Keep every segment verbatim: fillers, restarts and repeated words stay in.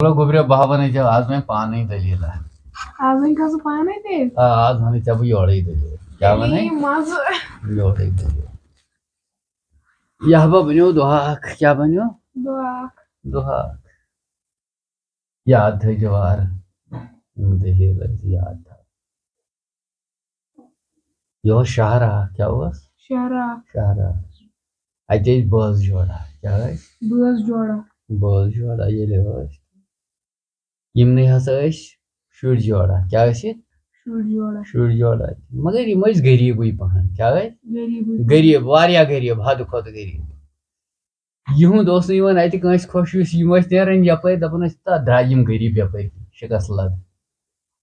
چلو گوٚبریا، بہٕ ہا وَنَے ژےٚ آز وۄنۍ پانَے دٔلیٖلہ۔ آز وۄنۍ کھسہٕ بہٕ پانَے تیٚلہِ۔ آ، آز وَنَے ژےٚ بہٕ یورَے دٔلیٖل۔ کیٛاہ وَنَے؟ یی مَزٕ۔ یورَے دٔلیٖل۔ یہِ ہا بہٕ بَنیو دۄہ اَکھ۔ کیٛاہ بَنیو؟ دۄہ اَکھ۔ دۄہ اَکھ۔ یاد تھٲیزیو وارٕ۔ یِم دٔلیٖل ٲسۍ یاد تھاوٕنۍ۔ یہِ اوس شہر اَکھ۔ کیٛاہ اوس؟ شہر اَکھ۔ شہر اَکھ۔ اَتہِ ٲسۍ بٲژ جوڑا۔ کیٛاہ ٲسۍ؟ بٲژ جوڑا۔ بٲژ جوڑا ییٚلہِ ٲسۍ، یِمنٕے ہسا ٲسۍ شُرۍ جوڑا۔ کیٛاہ ٲسۍ یہِ؟ شُرۍ جوڑا۔ شُرۍ جوڑا۔ مگر یِم ٲسۍ غریٖبٕے پہن۔ کیٛاہ ٲسۍ؟ غریٖبٕے۔ غریٖب، واریاہ غریٖب، حدٕ کھۄتہٕ غریٖب۔ یِہُنٛد اوس نہٕ یِوان اَتہِ کٲنٛسہِ خۄش، یُس یِم ٲسۍ نیران یَپٲرۍ، دَپان ٲسۍ، "تَتھ درٛاے یِم غریٖب یَپٲرۍ شِکَس لَد۔"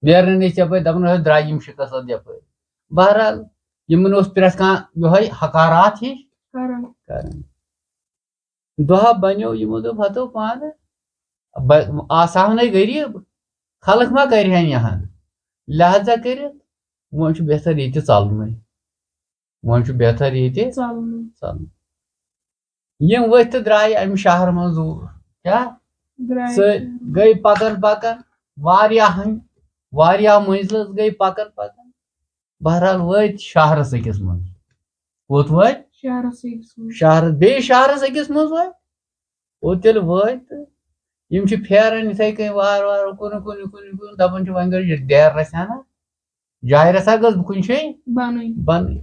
نیران ٲسۍ یَپٲرۍ، دَپان ٲسۍ، "درٛاے یِم شِکَس لَد یَپٲرۍ۔" بہرحال، یِمَن اوس پرٛٮ۪تھ کانٛہہ یِہوٚے حقارات ہِش کران۔ کران۔ دۄہ بَنیو، یِمو دوٚپ، "ہَتو پانہٕ، بہٕ آسہٕ ہاو نَے غریٖب، خلق ما کَرِہَن یِہَن؟" لہذا کٔرِتھ، وۄنۍ چھُ بہتر ییٚتہِ ژَلنُے۔ وۄنۍ چھُ بہتر ییٚتہِ ژَلنُے۔ ژَلُن۔ یِم ؤتھۍ تہٕ درٛایہِ اَمہِ شہرٕ منٛز دوٗر۔ کیٛاہ؟ درٛایہِ سُہ شہرٕ۔ گٔے پَکان پَکان واریاہَن، واریاہ مٔنزلَس گٔے پَکان پَکان۔ بہرحال وٲتۍ شہرَس أکِس منٛز۔ کوٚت وٲتۍ؟ شہرَس أکِس منٛز۔ شہرَس، بیٚیہِ شہرَس أکِس منٛز وٲتۍ۔ اور تیٚلہِ وٲتۍ تہٕ یِم چھِ پھیران یِتھَے کٔنۍ وارٕ وارٕ کُنہِ کُنہِ کُنہِ کُنہِ، دَپان چھِ، "وۄنۍ گٔے یہِ ڈیر رَژھِ ہنا، جاے رَژھا گٔژھ بُکُن چھے بَنٕنۍ۔ بَنٕنۍ۔"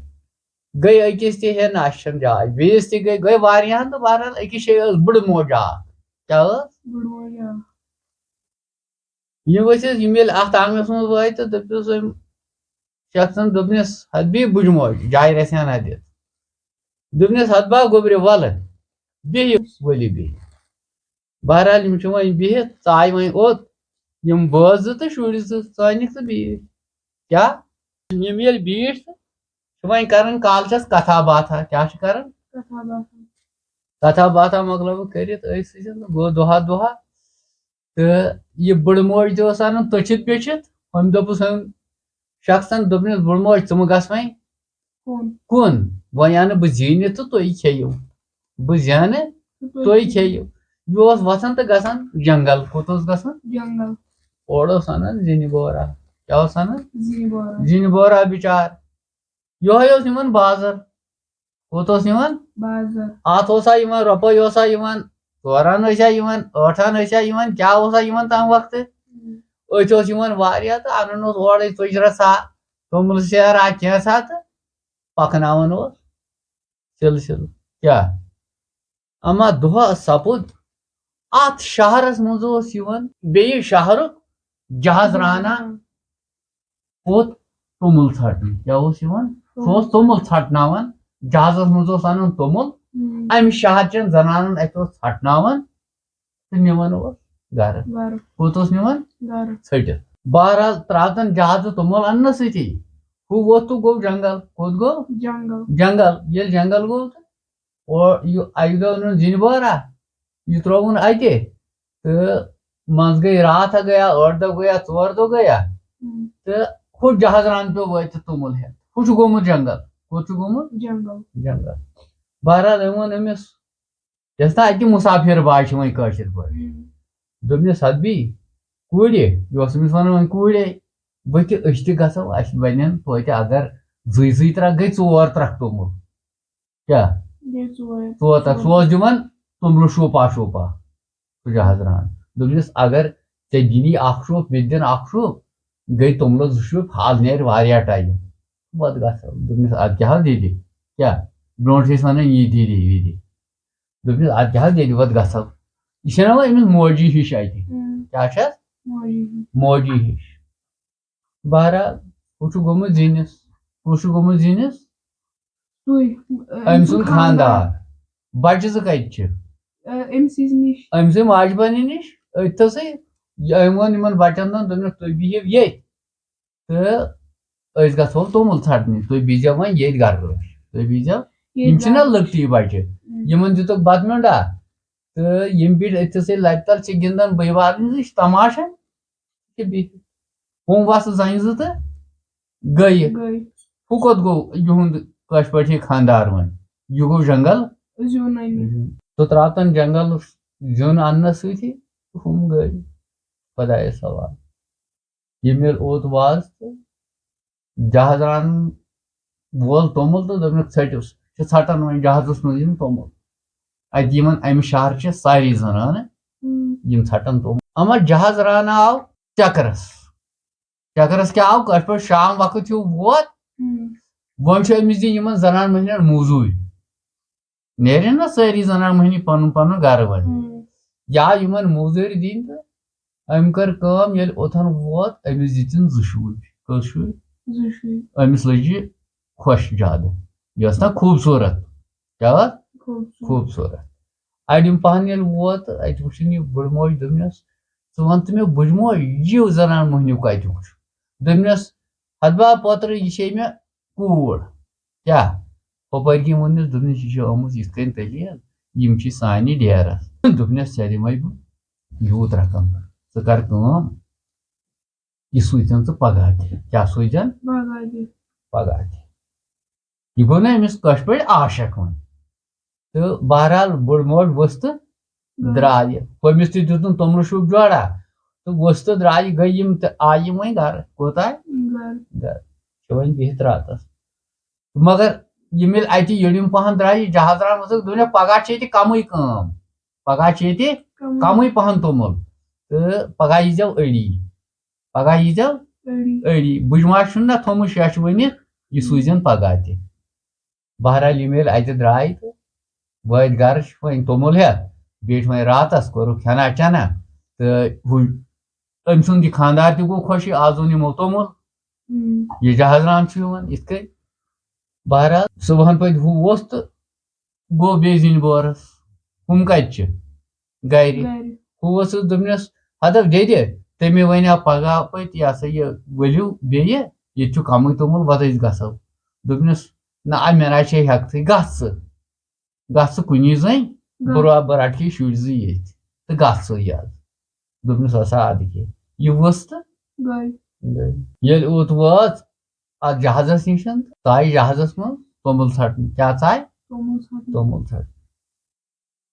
گٔے أکِس تہِ، ہے، نہ، اَسہِ چھَنہٕ جاے، بیٚیِس تہِ گٔے، گٔے واریاہَن تہٕ بہرحال أکِس جایہِ ٲس بٕڑٕ موج اَکھ۔ کیٛاہ ٲس؟ بٕڑٕ موج اَکھ۔ یِم ؤسِتھ، یِم ییٚلہِ اَتھ آنٛگنَس منٛز وٲتۍ تہٕ دٔپِس أمۍ شخصن، دوٚپنَس، "ہَتہٕ بیٚیہِ بٕجموج، جاے رَژھِ ہنا دِتھ۔" دوٚپنَس، "ہَتہٕ با گوٚبرِ وَلہٕ، بیٚہِو ؤلِو بیٚہِو۔" بہرحال، یِم چھِ وۄنۍ بِہِتھ، ژایہِ وۄنۍ اوٚت، یِم بٲژ زٕ تہٕ شُرۍ زٕ، ژٲنِکھ تہٕ بیٖٹھۍ۔ کیٛاہ؟ یِم ییٚلہِ بیٖٹھۍ تہٕ چھِ وۄنۍ کَران کالچَس کَتھا باتھا۔ کیٛاہ چھِ کَران؟ کَتھا باتھا۔ کَتھا باتھا مۄکلٲوٕکھ کٔرِتھ أتھۍ سۭتۍ، گوٚو دۄہا دۄہا۔ تہٕ یہِ بٕڑٕ موج تہِ ٲس اَنان تٔچھِتھ بیٚچھِتھ۔ أمۍ دوٚپُس أمۍ شخصن، دوٚپنَس، "بٕڑٕ موج، ژٕ مہٕ گژھ وۄنۍ کُن۔ کُن۔ وۄنۍ اَنہٕ بہٕ زیٖنِتھ تہٕ تُہۍ کھیٚیِو۔ بہٕ زینہٕ، تُہۍ تُہۍ کھیٚیِو۔" یہِ اوس وۄتھان تہٕ گژھان جنگل۔ کوٚت اوس گژھان؟ جنگل۔ اورٕ اوس اَنان زِنہِ بورا۔ کیٛاہ اوس اَنان؟ زِنہِ بورا۔ زِنہِ بورا بِچار۔ یِہوٚے اوس نِوان بازر۔ کوٚت اوس نِوان؟ بازر۔ اَتھ اوسا یِوان رۄپَے، اوسا یِوان ژورَن، ٲسیا یِوان ٲٹھَن، ٲسیا یِوان، کیٛاہ اوسا یِوان تَمہِ وقتہٕ؟ ہُم۔ أتھۍ اوس یِوان واریاہ تہٕ اَنان اوس اورَے تُجرَس ہا، توٚملہٕ سیرا کینٛژھا تہٕ پَکناوان اوس سِلسِلہٕ۔ کیٛاہ؟ اما دۄہ سپُد، اَتھ شہرَس منٛز اوس یِوان بیٚیہِ شہرُک جہاز رانا۔ کوٚت؟ توٚمُل ژھٹنہِ۔ کیٛاہ اوس یِوان؟ سُہ اوس توٚمُل ژھٹناوان۔ جہازَس منٛز اوس اَنان توٚمُل۔ ہُم۔ اَمہِ شہر چٮ۪ن زنانَن اَتھِ اوس ژھٹناوان تہٕ نِوان اوس گرٕ۔ گرٕ۔ کوٚت اوس نِوان؟ گرٕ۔ ژھٔٹِتھ۔ بہرحال، ترٛاوتن جہازٕ توٚمُل اَننہٕ سۭتی۔ ہُہ ووٚتھ تہٕ گوٚو جنگل۔ کوٚت گوٚو؟ جنگل۔ جنگل۔ ییٚلہِ جنگل گوٚو تہٕ اور یہِ اَکہِ دۄہ اوٚنُن زِنہِ بورا، یہِ ترٛووُن اَتہِ تہٕ منٛزٕ گٔے راتھ ہا گٔیا، ٲٹھ دۄہ گٔیا، ژور دۄہ گٔیا۔ ہُم۔ تہٕ ہُہ جہاز ران پیوٚو وٲتِتھ توٚمُل ہٮ۪تھ۔ ہُہ چھُ گوٚمُت جنگل۔ کوٚت چھُ گوٚمُت؟ جنگل۔ جنگل۔ بہرحال، أمۍ ووٚن أمِس، یۄس نہٕ اَتہِ مُسافِر باے چھِ وۄنۍ کٲشِر پٲٹھۍ۔ ہُم۔ دوٚپنَس، "ہَتبی، کوٗرِ"، یہِ اوس أمِس وَنان وۄنۍ کوٗرے، "بہٕ تہِ، أسۍ تہِ گژھو، اَسہِ بَنَن توتہِ اگر زٕے زٕے ترٛکھ گٔے ژور ترٛکھ توٚمُل۔" کیٛاہ؟ گٔے ژور۔ ژور ترٛکھ۔ سُہ اوس دِوان توٚملہٕ شوپا شوپا۔ سُہ جہاز ران۔ دوٚپنَس، "اگر ژےٚ دِنی اَکھ شوپ، مےٚ تہِ دِن اَکھ شوپ، گٔے توٚملَس زٕ شوپ، حال نیرِ واریاہ ٹایم۔ وَتھ گژھو۔" دوٚپنَس، "اَدٕ کیٛاہ حظ ییٚتہِ؟ کیٛاہ؟" برونٛٹھ ٲسۍ وَنان، "یہِ دِ، دِ، یہِ دِ۔" دوٚپنَس، "اَدٕ کیٛاہ حظ ییٚتہِ وَتھ گژھو؟" یہِ چھَنہ وۄنۍ أمِس موجی ہِش اَتہِ۔ ہُم۔ کیٛاہ چھَس؟ موجی ہِش۔ موجی ہِش۔ بہرحال، ہُہ چھُ گوٚمُت زِنِس۔ کُس چھُ گوٚمُت زِنِس؟ سُے، أمۍ أمۍ سُنٛد سُنٛد خانٛدار۔ خانٛدار۔ بَچہٕ زٕ کَتہِ چھِ؟ أ، أمۍ سٕے نِش۔ أمۍ سٕے ماجہِ بیٚنہِ نِش، أتھۍ تھَسٕے۔ یہِ أمۍ ووٚن یِمَن بَچَن دۄن، دوٚپنَکھ، "تُہۍ بِہِو ییٚتۍ تہٕ أسۍ گژھو توٚمُل ژھٹنہِ۔ تُہۍ بِہزیو وۄنۍ ییٚتہِ گرٕ رٲچھ۔ تُہۍ بِہزیو۔" ییٚتہِ یِم چھِنہ گرٕ۔ لۄکٹی بَچہِ۔ ہُم۔ یِمَن دِتُکھ بَتہٕ میوٚنٛڈا۔ تہٕ یِم بیٖٹھۍ أتھۍ سٕے لَبہِ تَل، چھِ گِنٛدان بٔے بارٕنۍ زٕ، چھِ تَماشہٕ۔ تہٕ بیٚیہِ ہُم وَسہٕ زَنہِ زٕ تہٕ گٔیہِ۔ گٔے۔ ہُہ کوٚت گوٚو یِہُنٛد کٲشِر پٲٹھۍ خانٛدار وۄنۍ؟ یہِ گوٚو جنٛگل۔ زیُن اَننہِ۔ تہٕ ترٛاو تَن جنٛگل زیُن اَننَس سۭتی تہٕ ہُم گٔے۔ خۄدایَس حوالہٕ۔ ییٚمہِ ییٚلہِ اوٚت واز تہٕ جہاز ران وول توٚمُل تہٕ دوٚپنَکھ، "ژھٔٹِو سا، چھِ ژھٹان وۄنۍ جہازَس منٛز یِم توٚمُل۔ اَتہِ یِمَن اَمہِ شہرٕ چھِ ساری زنانہٕ، یِم ژھٹان توٚمُل۔" اما جہاز ران آو چکرَس۔ چکرَس کیٛاہ آو؟ کٲشِر پٲٹھۍ شام وقت ہیوٗ ووت۔ وۄنۍ چھُ أمِس دِنۍ یِمَن زنان مٔہنِوٮ۪ن موٚزوٗرۍ۔ نیرن نہ سٲری زنان مٔہنی پنُن پنُن گرٕ وٲلۍ۔ یا یِمن موٚزوٗرۍ دِنۍ تہٕ أمۍ کٔر کٲم، ییٚلہِ اوٚتَن ووت، أمِس دِتِن زٕ شُرۍ۔ کٔژ شُرۍ؟ زٕ شُرۍ۔ أمِس لٔج یہِ خۄش زیادٕ۔ یہِ ٲس نہ خوٗبصوٗرت؟ کیٛاہ ٲس؟ خوٗبصوٗرت۔ خوٗبصوٗرت۔ اَڑٮ۪ن پہن ییٚلہِ ووت، اَتہِ وٕچھِن یہِ بٕڑٕ موج، دوٚپنَس، "ژٕ وَن تہٕ مےٚ، بٕڑٕ موج، یہِ زنان مٔہنیوٗ کَتہِ وُچھ؟" دوٚپنَس، "ہتہٕ با پوترٕ، یہِ چھے مےٚ کوٗر۔" کیٛاہ؟ ہُپٲرۍ کِنۍ ووٚننَس، دوٚپنَس، "یہِ چھِ آمٕژ یِتھ کٔنۍ تیٚلہِ، یِم چھِ سانہِ ڈیرَس۔" دوٚپنَس، "ژےٚ دِمَے بہٕ یوٗت رقم، ژٕ کر کٲم، یہِ سوٗزِتھ ژٕ پگاہ تہِ۔" کیٛاہ سوٗزِتھ؟ پگاہ تہِ۔ پگاہ تہِ۔ یہِ گوٚو نہ أمِس کٲشِر پٲٹھۍ عاشق وۄنۍ۔ تہٕ بہرحال بٔڑ موج ؤژھ تہٕ درٛاے۔ ہُمِس تہِ دیُتُن توٚملہٕ شوٗپ جوڑا۔ تہٕ ؤژھ تہٕ درٛاے، گٔے یِم تہٕ آیہِ یِم وۄنۍ گرٕ۔ کوٚت آیہِ؟ گرٕ۔ گرٕ۔ چھِ وۄنۍ بِہِتھ راتَس۔ مگر یِم ییٚلہِ اَتہِ یٔڑِم پَہَن درٛایہِ، جہاز ران وٕچھُکھ، دوٚپنَکھ، "پَگاہ چھِ ییٚتہِ کَمٕے کٲم۔ پَگاہ چھِ ییٚتہِ کَمٕے۔ کَمٕے پَہَن توٚمُل۔ تہٕ پَگاہ ییٖزیو أڑی۔ پَگاہ ییٖزیو أڑی۔ أڑی۔ بٕجماش چھُنہٕ نہ تھوٚمُت شیٚچھ ؤنِتھ، یہِ سوٗزِن پَگاہ تہِ۔" بہرحال، یِم ییٚلہِ اَتہِ درٛاے تہٕ وٲتۍ گرٕ، چھِ وۄنۍ توٚمُل ہٮ۪تھ، بیٖٹھۍ وۄنۍ راتَس، کوٚرُکھ کھٮ۪نا چٮ۪نا۔ تہٕ ہُہ، أمۍ سُنٛد یہِ خانٛدار تہِ گوٚو خۄشی، آز اوٚن یِمو توٚمُل۔ یہِ جہاز ران چھُ یِوان یِتھ کٔنۍ۔ بہرحال، صُبحن پٔتۍ ہُہ اوس تہٕ گوٚو بیٚیہِ زِنۍ بورَس۔ ہُم کَتہِ چھِ؟ گرِ۔ گرِ۔ ہُہ اوسُس دوٚپنَس، "ہَتہٕ دٮ۪دِ، تٔمۍ وَنیٛاو پَگاہ پٔتۍ، یہِ ہسا یہِ، ؤلِو بیٚیہِ، ییٚتہِ چھُ کَمٕے توٚمُل، وۄتھ أسۍ گژھو۔" دوٚپنَس، "نہ، آ، مےٚ نہ چھے ہٮ۪کتھٕے، گژھ ژٕ۔" گژھ ژٕ کُنی زٔنۍ، گژھ۔ بہٕ رو-، بہٕ رٹہٕ یہِ شُرۍ زٕ ییٚتہِ تہٕ گژھ ژٕ یاد۔ دوٚپنَس، "ہسا اَدٕ کیٛاہ؟" یہِ ؤژھ تہٕ گٔے۔ گٔے۔ ییٚلہِ اوٚت وٲژ، اَتھ جہازَس نِش، ژایہِ جہازَس منٛز توٚمُل ژھٹنہِ۔ کیٛاہ ژایہِ؟ توٚمُل ژھٹنہِ۔ توٚمُل ژھٹنہِ۔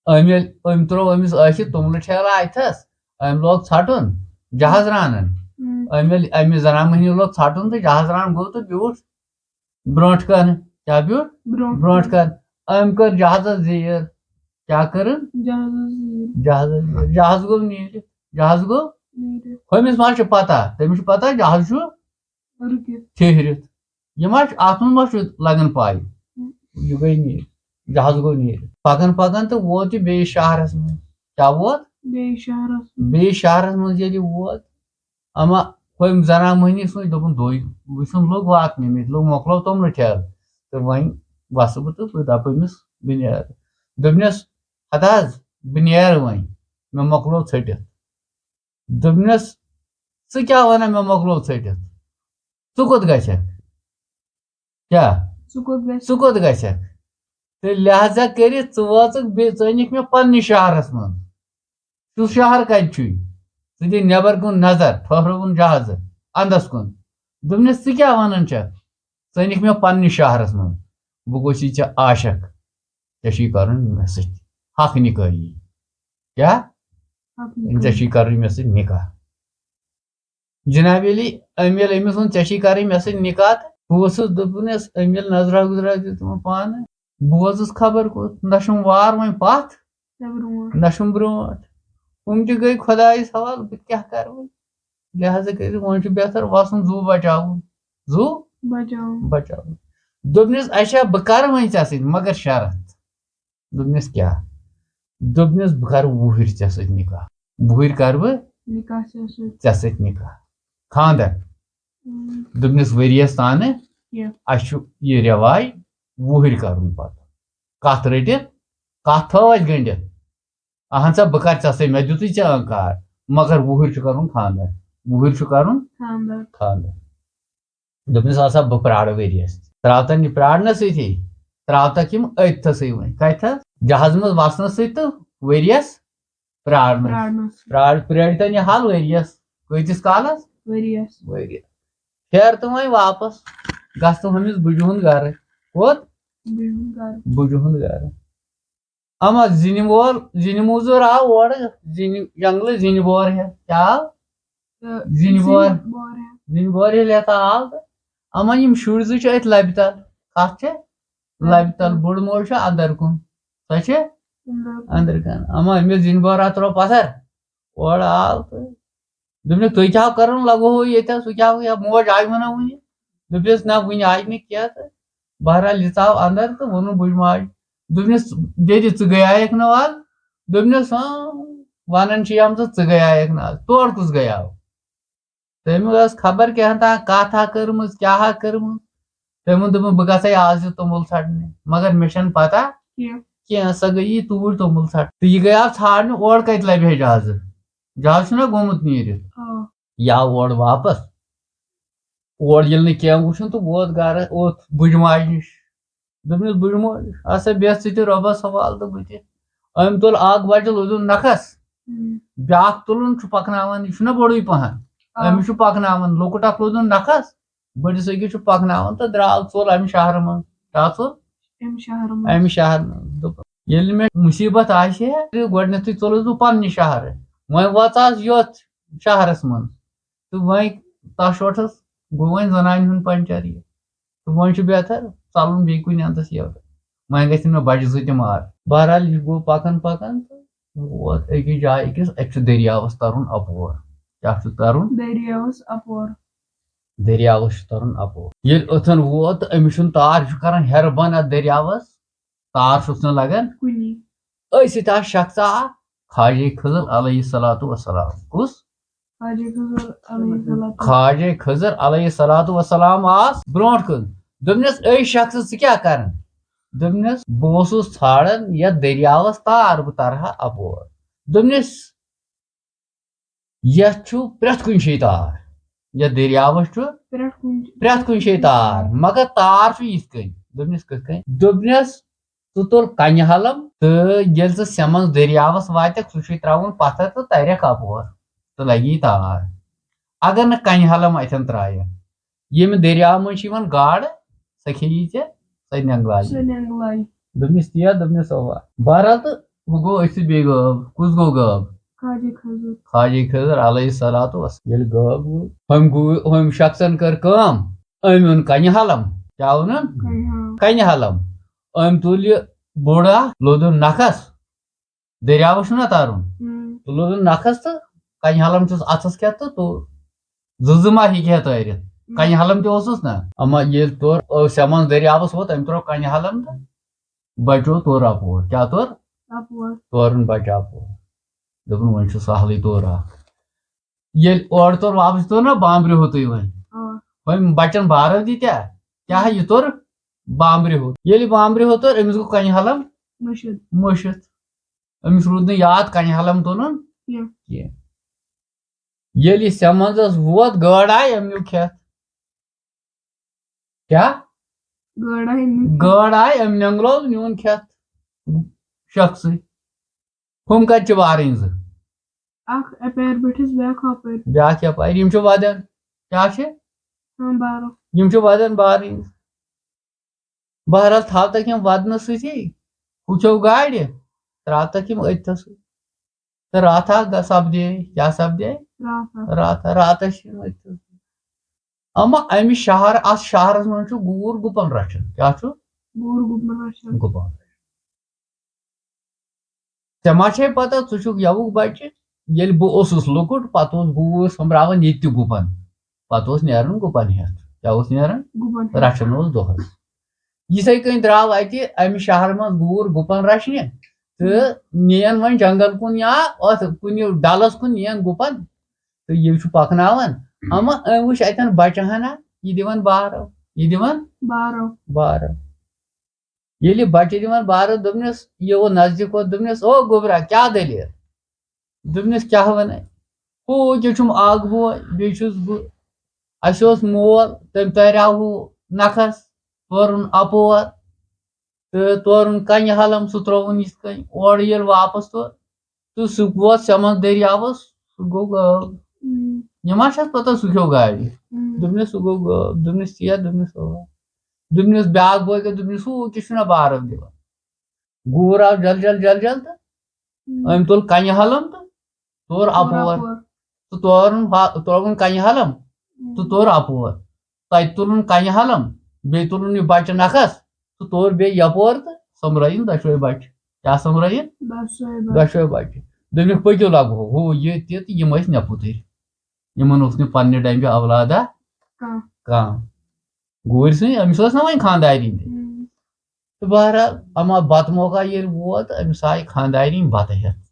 أمۍ ییٚلہِ، أمۍ ترٛوو أمِس ٲسِتھ توٚملہٕ ٹھیلہٕ اَتھَس، أمۍ لوگ ژھٹُن جہاز رانَن۔ ہُم۔ أمۍ ییٚلہِ، أمِس زنان مٔہنِو لوگ ژھٹُن تہٕ جہاز ران گوٚو تہٕ بیوٗٹھ برونٛٹھ کَنہٕ۔ کیٛاہ بیوٗٹھ؟ برونٛٹھ برونٛٹھ کَنہٕ۔ کَنہٕ۔ أمۍ کٔر جہازَس زیٖر۔ کیٛاہ کٔرٕن؟ جہازَس زیٖر۔ جہازَس زیٖر۔ جہاز گوٚو نیٖرِتھ۔ جہاز گوٚو؟ نیٖرِتھ۔ ہُمِس ما چھِ پَتہ؟ تٔمِس چھِ پَتہ جہاز چھُ رُکِتھ۔ ٹھِہرِتھ۔ یہِ ما چھُ، اَتھ منٛز ما چھُ لَگان پَے؟ یہِ گٔے نیٖرِتھ۔ جہاز گوٚو نیٖرِتھ۔ پَکان پَکان تہٕ ووت یہِ بیٚیِس شہرَس منٛز۔ کیٛاہ ووت؟ بیٚیِس شہرَس منٛز۔ بیٚیِس شہرَس منٛز ییٚلہِ یہِ ووت، اما ہُمۍ زنان مٔہنی سوٗنٛچ، دوٚپُن، "دوٚے، وٕچھُن لوٚگ واتنہِ، مےٚ تہِ لوٚگ، مۄکلو توٚملہٕ ٹھیلہٕ۔ تہٕ وۄنۍ وَسہٕ بہٕ تہٕ بہٕ دَپہٕ أمِس، بہٕ نیرٕ۔" دوٚپنَس، "ہَتہٕ حظ، بہٕ نیرٕ وۄنۍ، مےٚ مۄکلو ژھٔٹِتھ۔" دوٚپنَس، "ژٕ کیٛاہ وَنان، مےٚ مۄکلو ژھٔٹِتھ؟ ژٕ کوٚت گژھکھ؟ کیٛاہ؟ ژٕ کوٚت گژھکھ؟" ژٕ کوٚت گژھکھ؟ تہٕ لہذا کٔرِتھ ژٕ وٲژٕکھ بیٚیہِ، ژٕ أنِکھ مےٚ پننِس شہرس منٛز۔ سُہ شہر کتہِ چھُے؟ ژٕ دِ نٮ۪بر کُن نظر، ٹھٔہرٲوُن جہازٕ اندس کُن۔ دوٚپنس، "ژٕ کیٛاہ ونان چھکھ؟ ژٕ أنِکھ مےٚ پننِس شہرس منٛز۔ بہٕ گوٚژھ یہِ ژےٚ عاشق۔ ژےٚ چھُے کرُن مےٚ سۭتۍ حق نکٲحی۔" کیٛاہ؟ حق نکٲحی۔ "ژےٚ چھُے کرُن مےٚ سۭتۍ نکاح۔" جناب علی، أمۍ ییٚلہِ أمِس ووٚن، "ژےٚ چھُے کرٕنۍ مےٚ سۭتۍ نکاح"، تہٕ بہٕ اوسُس دوٚپُن، یَس أمۍ ییٚلہِ نظرا گُزرا دیُت تِمن پانہٕ، بہٕ ووتُس خبر کوٚت، نہ چھُم وار وۄنۍ پتھ، نہ برونٛٹھ۔ نہ چھُم برونٛٹھ۔ ہُم تہِ گٔے خۄدایس حوالہٕ، بہٕ تہِ کیٛاہ کرٕ وۄنۍ؟ لہذا کٔرِتھ وۄنۍ چھُ بہتر وسُن زُو بچاوُن۔ زُو بچاوُن۔ بچاوُن۔ دوٚپنس، "اچھا، بہٕ کرٕ وۄنۍ ژےٚ سۭتۍ، مگر شرط۔" دوٚپنس، "کیٛاہ؟" دوٚپنس، "بہٕ کرٕ وُہٕرۍ ژےٚ سۭتۍ نکاح۔ وُہٕرۍ کرٕ بہٕ نکاح ژےٚ سۭتۍ۔ ژےٚ سۭتۍ نکاح۔ خانٛدر۔" اۭں۔ دوٚپنس، "ؤریس تانہٕ کینٛہہ۔ اَسہِ چھُ یہِ رٮ۪واج وُہٕرۍ کرُن پتہٕ۔ کتھ رٔٹِتھ، کتھ تھٲو اَسہِ گٔنڈِتھ۔ اہن سا، بہٕ کرٕ ژےٚ سۭتۍ، مےٚ دیُتُے ژےٚ انکار، مگر وُہٕرۍ چھُ کرُن خانٛدر۔ وُہٕرۍ چھُ کرُن خانٛدر۔ خانٛدر۔" دوٚپنَس، "آسا بہٕ پرٛارٕ ؤریَس۔" ترٛاوتَن یہِ پرٛارنَس سۭتی، ترٛاوتَکھ یِم أتھۍ تھَسٕے وۄنۍ۔ کَتہِ تھَس؟ جہازٕ منٛز وَسنَس سۭتۍ تہٕ ؤریَس پرٛارنَس۔ پرٛارنَس۔ پرٛار-، پرٛٲرۍتَن یہِ حال ؤریَس۔ کۭتِس کالَس؟ ؤریَس۔ ؤریَس۔ پھیر تہٕ وۄنۍ واپَس۔ گژھ تہٕ ہُمِس بُجہِ ہُنٛد گَرٕ۔ کوٚت؟ بُجہِ ہُنٛد گَرٕ۔ بُجہِ ہُنٛد گَرٕ۔ اما زِنہِ وول، زِنہِ موٚزوٗر آو اورٕ، زِنہِ جنٛگلہٕ زِنہِ بور ہٮ۪تھ۔ کیٛاہ آو؟ تہٕ زِنۍ بور۔ بور ہٮ۪تھ۔ زِنۍ بور ییٚلہِ ہٮ۪تھ آو تہٕ اَما یِم شُرۍ زٕ چھِ أتھۍ لَبہِ تَل۔ کَتھ چھِ؟ لَبہِ تَل۔ بُڈٕ موج چھِ اَندَر کُن۔ سۄ چھِ اَندَر کُن۔ اَما أمِس زِنۍ بور اَتھ ترٛوو پَتھر۔ اورٕ آو تہٕ دوٚپنَس، "تُہۍ کیٛاہ کَرُن لَگووُ ییٚتہِ حظ؟ سُہ کیٛاہ گوٚو؟ یا موج آیہِ وَنہ وُنہِ؟" دوٚپنَس، "نہ، وُنہِ آیہِ نہٕ کینٛہہ۔" تہٕ بہرحال یہِ ژاو اَندَر تہٕ ووٚنُن بُجہِ ماجہِ۔ دوٚپنَس، "دٮ۪دِ، ژٕ گٔیایَکھ نہٕ آز؟" دوٚپنَس، "اۭں، وَنان چھِ یِم ژٕ، ژٕ گٔیایَکھ نہٕ آز۔ تورٕ کُس گٔیاو؟" تٔمۍ ٲس خبر کیٛاہ تام کَتھ ہا کٔرمٕژ، کیٛاہ ہا کٔرمٕژ۔ تٔمۍ ووٚن، دوٚپُن، "بہٕ گژھَے آز یہِ توٚمُل ژھٹنہِ، مگر مےٚ چھَنہٕ پَتہ کینٛہہ۔ کینٛہہ، سۄ گٔیی توٗرۍ توٚمُل ژھٹنہِ۔ تہٕ یہِ گٔیاو ژھانٛڈنہِ، اورٕ کَتہِ لَبہِ ہے جہازٕ؟ جہازٕ چھُنہ گوٚمُت نیٖرِتھ۔" آ۔ یہِ آو اورٕ واپَس۔ اورٕ ییٚلہِ نہٕ کینٛہہ وُچھُن تہٕ ووت گَرٕ، اوٚتھ بُجہِ ماجہِ نِش۔ دوٚپنَس، "بُجہِ موج، اَسا بیٚہہ ژٕ تہِ رۄبَس حوالہٕ تہٕ بہٕ تہِ۔" أمۍ تُل اَکھ بَچہٕ لوٚدُن نَکھَس، ہُم۔ بیٛاکھ تُلُن چھُ پَکناوان، یہِ چھُنہ بوٚڑُے پَہَن۔ آ۔ أمِس چھُ پَکناوان، لۄکُٹ اَکھ لوٚدُن نَکھَس، بٔڑِس أکِس چھُ پَکناوان تہٕ درٛاو ژوٚل اَمہِ شہرٕ منٛز۔ کیٛاہ ژوٚل؟ اَمہِ شہرٕ منٛز۔ اَمہِ شہرٕ منٛز۔ دوٚپُن، ییٚلہِ مےٚ مُصیٖبت آسہِ ہے، تہٕ گۄڈٕنٮ۪تھٕے ژوٚلُس بہٕ پنٛنہِ شہرٕ۔ وۄنۍ وٲژاس یَتھ شہرَس منٛز۔ تہٕ وۄنۍ تَتھ شوٹھَس گوٚو وۄنۍ زَنانہِ ہُنٛد پنچر یہِ۔ تہٕ وۄنۍ چھُ بہتر ژَلُن بیٚیہِ کُنہِ اَندَس یَوٕ۔ وۄنۍ گژھن مےٚ بَچہٕ زٕ تہِ مارٕ۔ بہرحال، یہِ گوٚو پَکان پَکان تہٕ ووت أکِس جایہِ أکِس، اَتہِ چھُ دٔریاوَس تَرُن اَپور۔ کیٛاہ چھُ تَرُن؟ دٔریاوَس اَپور۔ دٔریاوَس چھُ تَرُن اَپور۔ ییٚلہِ أتھَن ووت تہٕ أمِس چھُنہٕ تار، یہِ چھُ کَران ہٮ۪رٕ بۄن اَتھ دٔریاوَس۔ تار چھُس نہٕ لگان کُنی۔ أتھۍ سۭتۍ آو شخصا اکھ، خواجہ خضر علیہ الصلوۃ والسلام۔ کُس؟ خواجہ خضر علیہ الصلوۃ۔ خواجہ خضر علیہ الصلوۃ والسلام آس برونٛٹھ کُن۔ دوٚپنس، "اے شخص، ژٕ کیٛاہ کران؟" دوٚپنس، "بہٕ اوسُس ژھانڈان یتھ دٔریاوس تار، بہٕ ترٕ ہا اپور۔" دوٚپنس، یتھ چھُ پرٛٮ۪تھ کُنہِ جایہِ تار۔ یتھ دٔریاوس چھُ پرٛٮ۪تھ کُنہِ جایہِ۔ پرٛٮ۪تھ کُنہِ جایہِ تار، مگر تار چھُ یِتھ کٔنۍ۔ دوٚپنس، "کِتھ کٔنۍ؟" دوٚپنس، "ژٕ تُل کنہِ ہلم تہٕ ییٚلہِ ژٕ سٮ۪منٛز دٔریاوس واتکھ، سُہ چھُے ترٛاوُن پتھر تہٕ ترکھ اپور تہٕ لگی تار۔ اگر نہٕ کنہِ ہلم اتٮ۪ن ترایکھ، ییٚمہِ دٔریاو منٛز چھِ یِوان گاڈٕ، سۄ کھیٚیی ژےٚ، سۄ نٮ۪نٛگلایہِ۔" سۄ نٮ۪نٛگلایہِ۔ دوٚپنس، "تی ہا؟" دوٚپنس، "اوا۔" بہرحال تہٕ ہُہ گوٚو أتھۍ سۭتۍ بیٚیہِ غٲب۔ کُس گوٚو غٲب؟ خواجہ خضر۔ خواجہ خضر علیہ الصلوۃ والسلام۔ ییٚلہِ غٲب گوٚو، ہُمۍ گوٚو، ہُمۍ شخصن کٔر کٲم، أمۍ اوٚن کنہِ ہلم۔ کیٛاہ اوٚنُن؟ کنہِ ہلم۔ کنہِ ہلم۔ أمۍ تُل یہِ بوٚڑ اکھ، لوٚدُن نکھس، دٔریاوس چھُنہ ترُن۔ ہُم۔ تُلُن نکھس تہٕ کنہِ ہلم چھُس اتھس کٮ۪تھ تہٕ تو زٕ زٕ ما ہیٚکہِ ہا تٲرِتھ۔ ہُم۔ کنہِ ہلم تہِ اوسُس نہ۔ اما ییٚلہِ تورٕ ٲ، سٮ۪منٛز دٔریاوس ووت، أمۍ ترٲو کنہِ ہلم تہٕ بچو تورٕ اپور۔ کیٛاہ توٚر؟ اپور۔ تورُن بچہٕ اپور۔ دوٚپُن، "وۄنۍ چھُ سہلٕے تورٕ اکھ۔" ییٚلہِ اورٕ تورٕ واپس توٚر نہ بامبرِ ہوتُے وۄنۍ۔ آ۔ وۄنۍ بچن بارو دِتیا؟ کیٛاہ یہِ توٚر بامبرِ ہوت۔ ییٚلہِ بامبرِ ہوت توٚر، أمِس گوٚو کنہِ ہلم مٔشِتھ۔ مٔشِتھ۔ أمِس روٗد نہٕ یاد کنہِ ہلم تُلُن کینٛہہ۔ کینٛہہ۔ ییٚلہِ یہِ سٮ۪منٛزس ووت، گٲڈ آیہِ أمۍ نیوٗ کھٮ۪تھ۔ کیٛاہ؟ گٲڈ آیہِ أمۍ نیوٗ کھٮ۪تھ۔ گٲڈ آیہِ أمۍ نٮ۪نٛگلو نیوٗن کھٮ۪تھ شخصٕے۔ ہُم کتہِ چھِ وارٕنۍ زٕ؟ اکھ اپٲرۍ بٔٹھِس، بیٛاکھ ہۄپٲرۍ۔ بیٛاکھ یپٲرۍ۔ یِم چھِ ودان۔ کیٛاہ چھِ؟ ہاں، بارو۔ یِم چھِ ودان بارٕنۍ۔ بہرحال تھاوتکھ یِم ودنہٕ سۭتی، ہُہ کھیوٚو گاڑِ، ترٛاوتکھ یِم أتھۍ تھَسٕے۔ تہٕ راتھا گہ-، سپدے، کیٛاہ سپدے؟ راتھا۔ راتھا، راتس چھِ یِم أتھۍ تھَسٕے۔ اما امہِ شہر، اتھ شہرس منٛز چھُ گوٗر گُپن رچھان۔ کیٛاہ چھُ؟ گوٗر گُپن رچھان۔ گُپن۔ ژےٚ ما چھے پتہ، ژٕ چھُکھ یَوُک بچہِ؟ ییٚلہِ بہٕ اوسُس لۄکُٹ، پتہٕ اوس گوٗر سوٚمبراوان ییٚتہِ تہِ گُپن۔ پتہٕ اوس نیران گُپن ہٮ۪تھ۔ کیٛاہ اوس نیران؟ گُپن ہٮ۪تھ۔ رچھان اوس دۄہس۔ یِتھَے کٔنۍ درٛاو اَتہِ امہِ شہرٕ منٛز گوٗر گُپن رچھنہِ تہٕ نِیَن وۄنۍ جنگل کُن یا اتھ کُنہِ ڈلس کُن نِیَن گُپن تہٕ یہِ چھُ پکناوان۔ اما أمۍ وٕچھ اتٮ۪ن بچہٕ ہنا، یہِ دِوان بارو، یہِ دِوان بارو۔ بارو۔ ییٚلہِ بچہِ دِوان بارس، دوٚپنس، یہِ ووت نزدیٖک ووت، دوٚپنس، "او گوٚبرا، کیٛاہ دٔلیٖل؟" دوٚپنس، "کیٛاہ وَنَے؟ ہُہ کیٛاہ چھُم اکھ بوے، بیٚیہِ چھُس بہٕ۔ اَسہِ اوس مول، تٔمۍ تاریٛاو ہُہ نکھس، تورُن اَپور تہٕ تورُن کنہِ ہلم، سُہ ترٛووُن یِتھ کٔنۍ۔ اورٕ ییٚلہِ واپس توٚر، تہٕ سُہ ووت سٮ۪منٛز دٔریاوس، سُہ گوٚو غٲب۔" ہُم۔ مےٚ ما چھَس پتہ سُہ کھیوٚو گاڑِ۔ ہُم۔ دوٚپنس، "سُہ گوٚو غٲب۔" دوٚپنس، "تی ہا؟" دوٚپنس، "اوا۔" دوٚپنس، بیٛاکھ بوے گوٚو، دوٚپنس، "ہُہ کیٛاہ چھُنہ بارو دِوان؟" گوٗر آو جل جل جل جل تہٕ ہُم۔ أمۍ تُل کنہِ ہلم تہٕ توٚر توٚر اپور۔ اپور۔ تہٕ تورُن ہا-، ترٛووُن کنہِ ہلم تہٕ توٚر اپور۔ تتہِ تُلُن کنہِ ہلم، بیٚیہِ تُلُن یہِ بچہِ نکھس تہٕ توٚر بیٚیہِ یپور تہٕ سۄمبرٲیِن دۄشوے بچہِ۔ کیٛاہ سۄمبرٲیِن؟ دۄشوے بچہِ۔ دۄشوے بچہِ۔ دوٚپمَکھ، "پٔکِو لگہو ہُہ یہِ تہِ"، تہٕ یِم ٲسۍ مےٚ پُتٕرۍ۔ یِمن اوس نہٕ پننہِ ڈمبہِ اولادہ کانٛہہ۔ کانٛہہ۔ گوٗرۍ سٕنٛز، أمِس ٲس نہ وۄنۍ خانٛدارِنۍ تہِ۔ ہم۔ تہٕ بہرحال، اما بتہٕ موقع ییٚلہِ ووت، أمِس آیہِ خانٛدارِنۍ بتہٕ ہٮ۪تھ۔